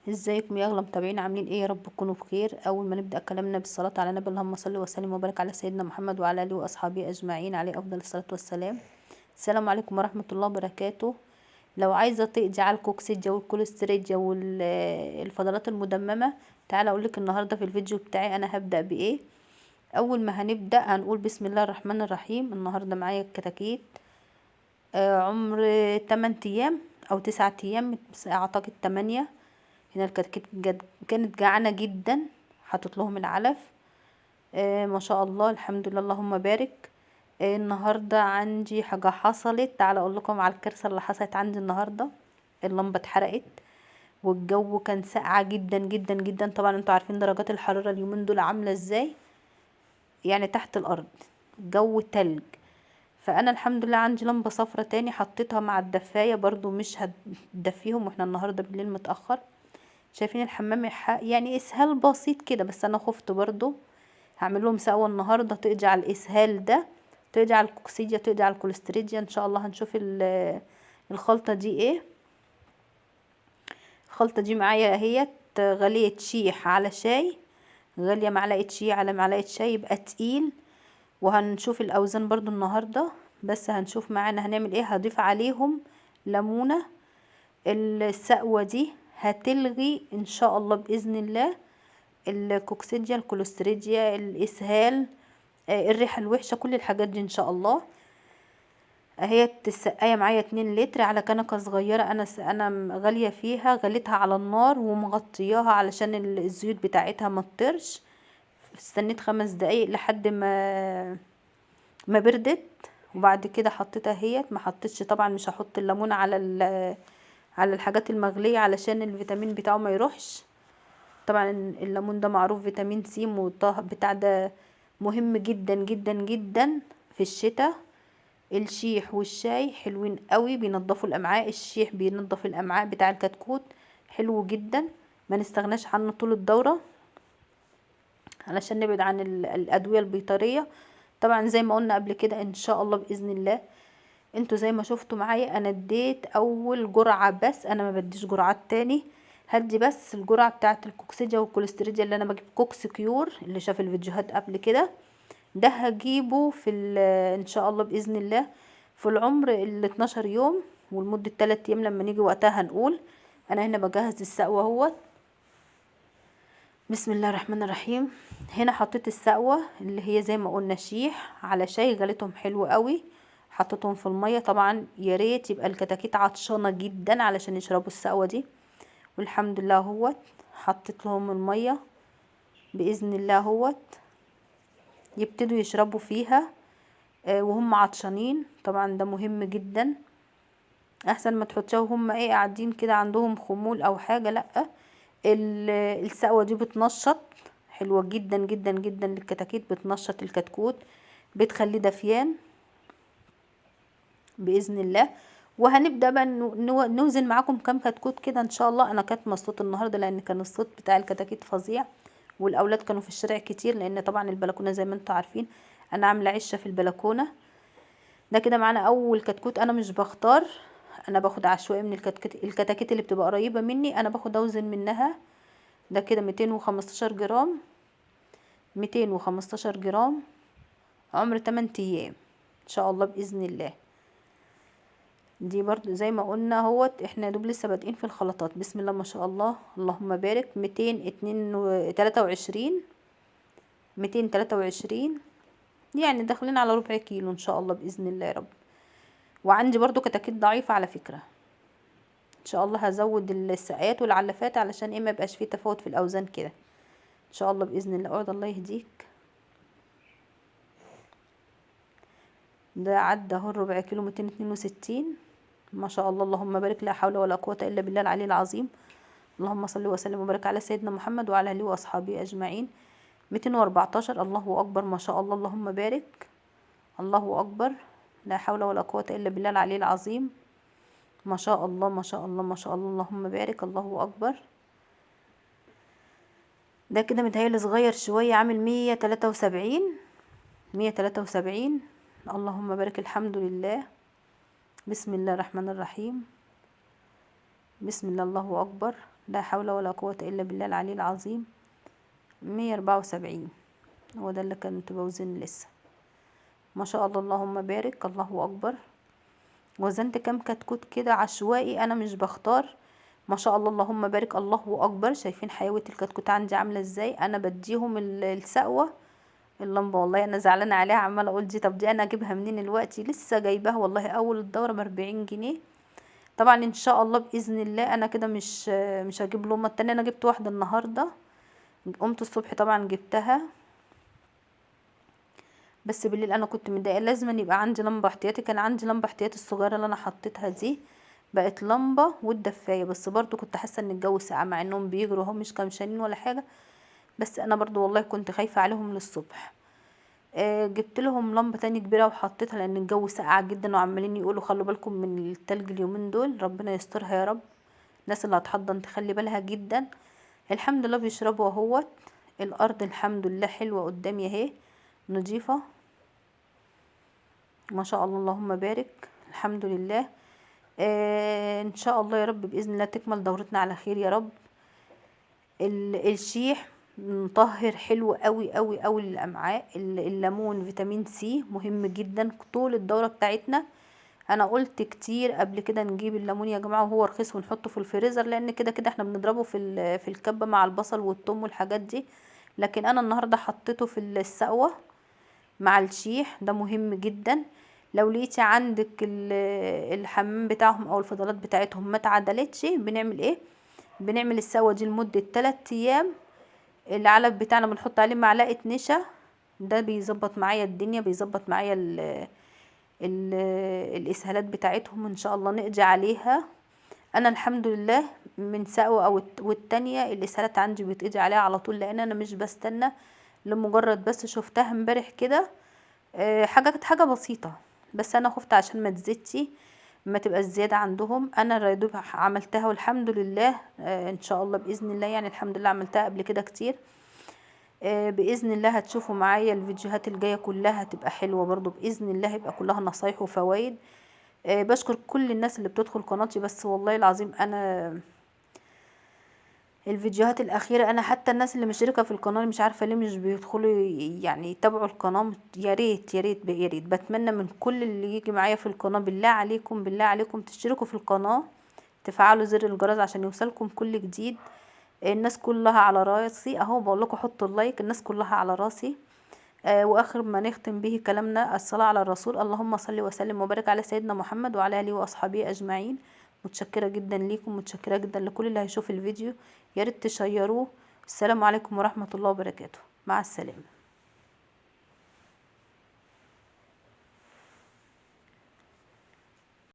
ازيكم يا اغلى متابعين؟ عاملين ايه؟ يا رب تكونوا بخير. اول ما نبدا كلامنا بالصلاة على النبي، اللهم صل وسلم وبارك على سيدنا محمد وعلى اله واصحابه اجمعين، عليه افضل الصلاة والسلام. السلام عليكم ورحمة الله وبركاته. لو عايزه تقضي على الكوكسيديا والكوليستريديا والفضلات المدممه، تعالى اقولك النهارده في الفيديو بتاعي انا هبدا بايه. اول ما هنبدا هنقول بسم الله الرحمن الرحيم. النهارده معايا الكتاكيت عمر 8 ايام او 9 ايام، بس اعتقد 8. هنا الكتاكيت كانت جعانة جدا، حطيت لهم العلف. ما شاء الله الحمد لله اللهم بارك. النهارده عندي حاجة حصلت، تعالى اقول لكم على الكارثة اللي حصلت عندي النهارده. اللمبة اتحرقت والجو كان ساقعه جدا جدا جدا. طبعا انتوا عارفين درجات الحرارة اليومين دول عامله ازاي، يعني تحت الارض جو تلج. فانا الحمد لله عندي لمبة صفرة تاني حطيتها مع الدفايه، برضو مش هتدفيهم، واحنا النهارده بالليل متاخر. شايفين الحمام يعني اسهال بسيط كده، بس انا خفت برضو. هعمل لهم سقوه النهارده تقضي على الاسهال ده، تقضي على الكوكسيديا، تقضي على الكوليستريديا ان شاء الله. هنشوف الخلطة دي ايه. الخلطة دي معايا اهيت، غالية شيح على شاي، غالية معلقه شيح على معلقه شاي، يبقى تقيل. وهنشوف الاوزان برضو النهارده، بس هنشوف معانا هنعمل ايه. هضيف عليهم ليمونه. السقوه دي هتلغي ان شاء الله باذن الله الكوكسيديا، الكوليستريديا، الاسهال، الريحة الوحشة، كل الحاجات دي ان شاء الله. اهي السقاية معايا 2 لتر على كنكه صغيرة، انا غالية فيها، غليتها على النار ومغطياها علشان الزيوت بتاعتها ما تطرش. استنيت 5 دقايق لحد ما بردت، وبعد كده حطيتها اهيت. ما حطيتش طبعا، مش هحط الليمون على الحاجات المغليه علشان الفيتامين بتاعه ما يروحش. طبعا الليمون ده معروف فيتامين سي بتاع ده مهم جدا جدا جدا في الشتاء. الشيح والشاي حلوين قوي، بينضفوا الامعاء. الشيح بينضف الامعاء بتاع الكتكوت، حلو جدا، ما نستغناش عنه طول الدورة علشان نبعد عن الادوية البيطريه. طبعا زي ما قلنا قبل كده ان شاء الله باذن الله، انتوا زي ما شفتوا معايا انا اديت اول جرعة بس، انا ما بديش جرعات تاني، هدي بس الجرعة بتاعه الكوكسيديا والكوليستريديا اللي انا بجيب كوكس كيور، اللي شاف الفيديوهات قبل كده ده هجيبه في ان شاء الله باذن الله في العمر ال 12 يوم والمدة 3 ايام، لما نيجي وقتها هنقول. انا هنا بجهز السقوه اهوت، بسم الله الرحمن الرحيم. هنا حطيت السقوه اللي هي زي ما قلنا شيح على شاي، غليتهم حلو قوي، حطيتهم في المية. طبعا يا ريت يبقى الكتاكيت عطشانة جدا علشان يشربوا السقوه دي، والحمد لله اهوت حطيت لهم المية باذن الله اهوت يبتدوا يشربوا فيها، وهم عطشانين. طبعا ده مهم جدا، احسن ما تحطيها وهم قاعدين كده عندهم خمول او حاجة، لا السقوه دي بتنشط، حلوة جدا جدا جدا للكتاكيت، بتنشط الكتكوت، بتخليه دافيان باذن الله. وهنبدا بقى نوزن معاكم كام كتكوت كده ان شاء الله. انا كاتمه الصوت النهارده لان كان الصوت بتاع الكتاكيت فظيع، والاولاد كانوا في الشارع كتير، لان طبعا البلكونه زي ما انتم عارفين انا عامله عشه في البلكونه. ده كده معانا اول كتكوت. انا مش بختار، انا باخد عشوائي من الكتاكيت اللي بتبقى قريبه مني، انا باخد اوزن منها. ده كده 215 جرام، 215 جرام، عمر 8 ايام ان شاء الله باذن الله. دي برضو زي ما قلنا اهوت، احنا يا دوب لسه بادئين في الخلطات. بسم الله ما شاء الله اللهم بارك. ميتين اتنين تلاتة وعشرين، ميتين تلاتة وعشرين، يعني داخلين على ربع كيلو ان شاء الله باذن الله يا رب. وعندي برضو كتاكيت ضعيفة على فكرة، ان شاء الله هزود السقايات والعلافات علشان ما يبقاش فيه تفاوت في الاوزان كده ان شاء الله باذن الله. اقعد الله يهديك. ده عدى اهو الربع كيلو، 262، ما شاء الله اللهم بارك، لا حول ولا قوة إلا بالله العلي العظيم. اللهم صل وسلم وبارك على سيدنا محمد وعلى آله وأصحابه أجمعين. 214، الله أكبر ما شاء الله اللهم بارك، الله أكبر، لا حول ولا قوة إلا بالله العلي العظيم، ما شاء الله ما شاء الله ما شاء الله اللهم بارك، الله أكبر. ده كده متهيألي صغير شوية، عامل 173، 173، اللهم بارك الحمد لله. بسم الله الرحمن الرحيم. بسم الله، الله اكبر، لا حول ولا قوة الا بالله العلي العظيم. 174 هو ده اللي كنت بوزن لسه. ما شاء الله، اللهم بارك، الله اكبر. وزنت كام كتكوت كده عشوائي، انا مش بختار. ما شاء الله، اللهم بارك، الله اكبر. شايفين حيوية الكتكوت عندي عاملة ازاي؟ انا بديهم السقوة اللمبة، والله انا زعلانة عليها، عمالة اقول دي طب دي انا اجيبها منين دلوقتي؟ لسه جايباها والله اول الدورة ب40 جنيه. طبعا ان شاء الله باذن الله انا كده مش هجيب لمبة التانية. انا جبت واحدة النهاردة، قمت الصبح طبعا جبتها، بس بالليل انا كنت متضايقة، لازم يبقى عندي لمبة احتياطي. كان عندي لمبة احتياطي الصغيرة اللي انا حطيتها دي، بقت لمبة والدفايه، بس برضو كنت حاسه ان الجو ساقع، مع انهم بيجروا اهو مش كمشانين ولا حاجة، بس انا برضو والله كنت خايفة عليهم للصبح. جبت لهم لمبة تاني كبيرة وحطيتها، لان الجو ساقع جدا، وعمالين يقولوا خلوا بالكم من التلج اليومين دول، ربنا يسترها يا رب. الناس اللي هتحضن تخلي بالها جدا. الحمد لله بيشربوا اهوت. الارض الحمد لله حلوة قدامي اهي، نظيفة ما شاء الله، اللهم بارك، الحمد لله. ان شاء الله يا رب باذن الله تكمل دورتنا على خير يا رب. الشيح مطهر حلو قوي قوي قوي للامعاء. الليمون فيتامين سي مهم جدا طول الدورة بتاعتنا. انا قلت كتير قبل كده نجيب الليمون يا جماعة وهو رخيص ونحطه في الفريزر، لان كده كده احنا بنضربه في الكبه مع البصل والثوم والحاجات دي، لكن انا النهارده حطيته في السقوه مع الشيح، ده مهم جدا. لو لقيتي عندك الحمام بتاعهم او الفضلات بتاعتهم ما اتعدلتش، بنعمل ايه؟ بنعمل السقوه دي لمدة 3 ايام. العلب بتاعنا بنحط عليه معلقه نشا، ده بيظبط معايا الدنيا، بيظبط معايا ال ال الاسهالات بتاعتهم ان شاء الله نقضي عليها. انا الحمد لله من سقوه او والتانية الاسهالات عندي بيتقضي عليها على طول، لان انا مش بستنى، لمجرد بس شفتها امبارح كده، حاجة بسيطة، بس انا خفت عشان ما تزيدش، ما تبقى الزيادة عندهم. انا يا دوب عملتها والحمد لله، ان شاء الله باذن الله، يعني الحمد لله عملتها قبل كده كتير. باذن الله هتشوفوا معايا الفيديوهات الجاية كلها هتبقى حلوة برضو باذن الله، هيبقى كلها نصايح وفوائد. بشكر كل الناس اللي بتدخل قناتي، بس والله العظيم انا الفيديوهات الاخيرة انا حتى الناس اللي مشتركة في القناة مش عارفه ليه مش بيدخلوا يعني يتابعوا القناة. يا ريت يا ريت يا ريت، بتمنى من كل اللي يجي معايا في القناة بالله عليكم بالله عليكم تشتركوا في القناة، تفعلوا زر الجرس عشان يوصلكم كل جديد. الناس كلها على راسي اهو، بقول لكم حطوا اللايك، الناس كلها على راسي. واخر ما نختم به كلامنا الصلاة على الرسول، اللهم صل وسلم وبارك على سيدنا محمد وعلى اله واصحابه اجمعين. متشكره جدا ليكم، متشكره جدا لكل اللي هيشوف الفيديو، يا ريت تشيروه. السلام عليكم ورحمة الله وبركاته، مع السلامة.